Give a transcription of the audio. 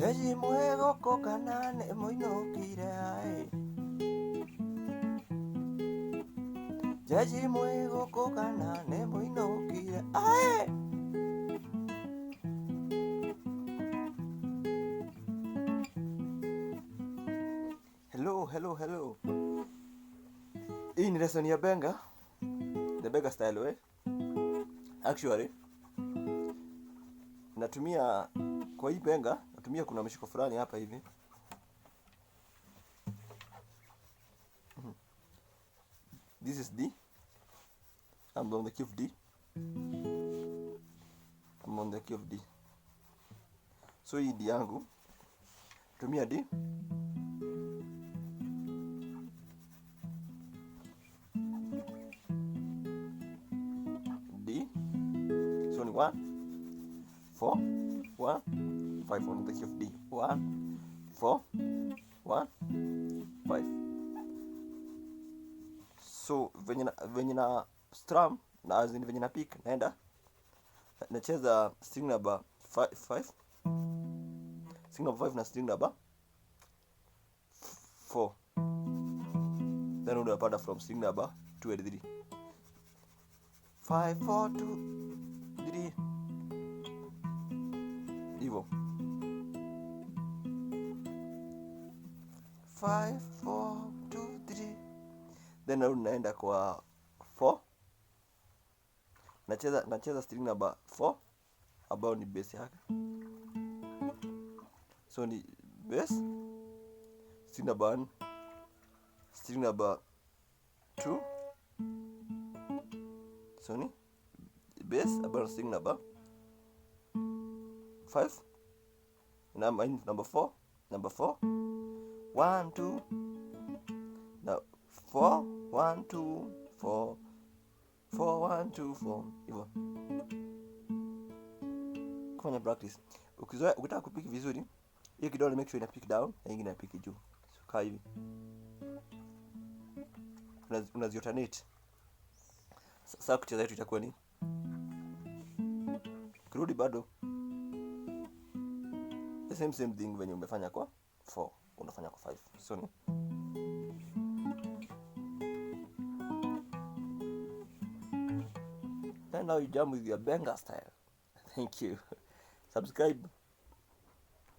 Jeshi mwegoko kana nĩ mũinũkire aĩ. Jeshi mwegoko kana nĩ mũinũkire aĩ. Hello, hello, hello. Hii ni lesson ya benga, the benga style way. Actually, natumia kwa hii benga, natumia kuna mshiko fulani hapa hivi. This is D. I'm on the key of D. I'm on the key of D. So hii D yangu, tumia D. D. So ni 1, 4, 1, 5 on the key of D. 1, 4, 1, 5. So venye na strum na as in venye na pick naenda nacheza string number 5, string number 5 na string number 4, then unapanda from string number 2 and 3. 5, 4, 2, 3 hivyo. 5, 4, 2, 3, then narudi naenda kwa 4, nacheza string number 4 ambayo ni bass yake. So ni bass, string number 1, string number 2, so ni bass ambayo ni string number 5, number 4, number 4, 1, 2, na 4, 1, 2, 4, 4, 1, 2, 4, hivyo. Kufanya practice. Ukizoea, ukitaka kupick vizuri, hii kidole make sure ina pick down na nyingine ina pick juu. So kaa hivi. Unazi alternate. Sasa kucheza yetu itakuwa ni kurudi bado the same thing venye umefanya kwa 4, unafanya kwa 5. So ni then now you jam with your benga style. Thank you. Subscribe.